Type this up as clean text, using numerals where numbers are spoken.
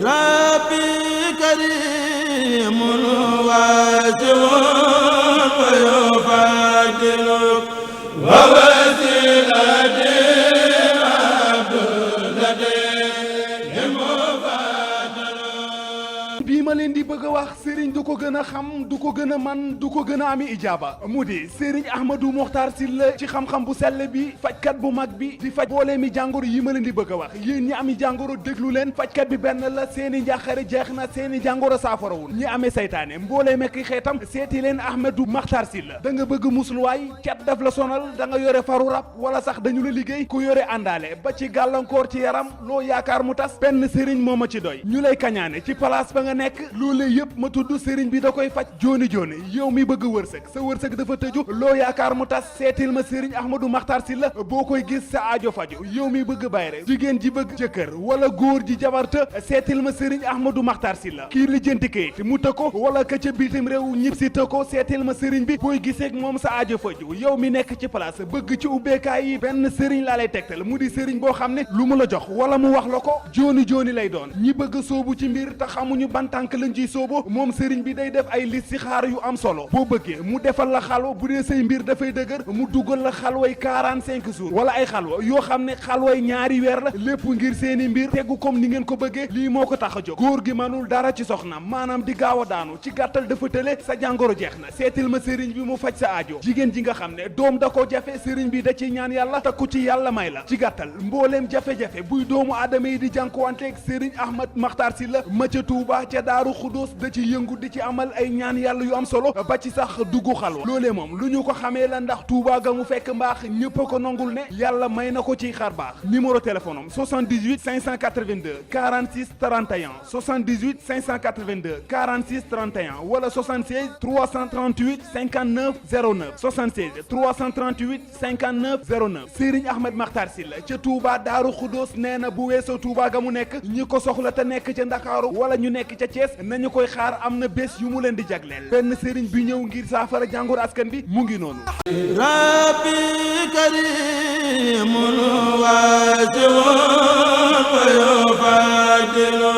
rabbi karimun waasi'un wa yufaddilu wa wasilati bii ma leen di bëgg a wax sëriñ du ko gën a xam du ko gën a man du ko gën a ami ijaaba mu di sëriñ Ahmadou Mokhtar Sylla ci xam-xam bu sell bi fajkat bu mag bi di faj boolee mi jàngoro yi ma leen di bëgg a wax yéen ñi ami jàngoro déglu leen fajkat bi benn la seeni njàqare jeex na seeni jàngoro saafarawul ñi amee saytaane mboolee mekki xeetam seeti leen Ahmadou Mokhtar Sylla da nga bëgg musluwaay cat daf la sonal da nga yore faru rab wala sax dañu la liggéey ku yore àndaale ba ci gàllankoor ci yaram loo yaakaar mu tas benn sëriñ moo ma ci doy ñu lay kañaane ci place ba nga nekk loolee yëpp ma tudd sëriñ bi da koy faj jooni jooni yow mi bëgg wërsëg sa wërsëg dafa tëju loo yaakaar mu tas seetil ma sëriñ Ahmadou Mokhtar Sylla boo koy gis sa aajo faju yow mi bëgg bayre jigéen ji bëgg jëkkër wala góor ji jabarta seetil ma sëriñ Ahmadou Mokhtar Sylla kii lijjanti kayit mu të ko wala ka ca bitim réew ñib si të ko seetil ma sëriñ bi booy giseeg moom sa aajo faju yow mi nekk ci place bëgg ci ubbeekaay yi benn sëriñ laa lay tegtal mu di sëriñ boo xam ne lu mu la jox wala mu wax la ko jooni jooni lay doon ñi bëgg soobu ci mbir te xamuñu ban tànk lañ ciy soobo moom sëriñ bi day def ay listixaar yu am solo boo bëggee mu defal la xalwa bu dee say mbir dafay dëgër mu dugal la xalway 45 jours wala ay xalwa yoo xam ne xalway ñaari weer la lépp ngir seeni mbir tegu comme ni ngeen ko bëggee lii moo ko tax a jóg góor gi manul dara ci soxna maanaam di gaaw a daanu ci gàttal dafa tële sa jàngoro jeex na seetil ma sëriñ bi mu faj sa aajo jigéen ji nga xam ne doom da ko jafe sëriñ bi da ci ñaan yàlla takku ci yàlla may la ci gàttal mbooleem jafe-jafe buy doomu aadama yi di jànkuwanteeg sëriñ Ahmad Mokhtar Sylla ma ca Tuuba ca Daaru Xudóos da ci yëngu di ci amal ay ñaan yàlla yu am solo ba ci sax dugg xalwa loolee moom lu ñu ko xamee la ndax Tuuba ga mu fekk mbaax ñépp a ko nangul ne yàlla may na ko ci xar baax numéro téléphone am 78 582 46 31 78 582 46 31 wala 76 338 59 09 76 338 59 09 Serigne Ahmad Mokhtar Sylla ca Touba Daaru Xudóos nee na bu weesoo Touba ga mu nekk ñi ko soxla te nekk ca Ndakaaru wala ñu nekk ca Thiès nañu koy xaar am na bés yu mu leen di jagleel benn Serigne bi ñëw ngir saafara jàngoro askan bi mu ngi noonu rabbi karimun waasi'un wa yufaddilu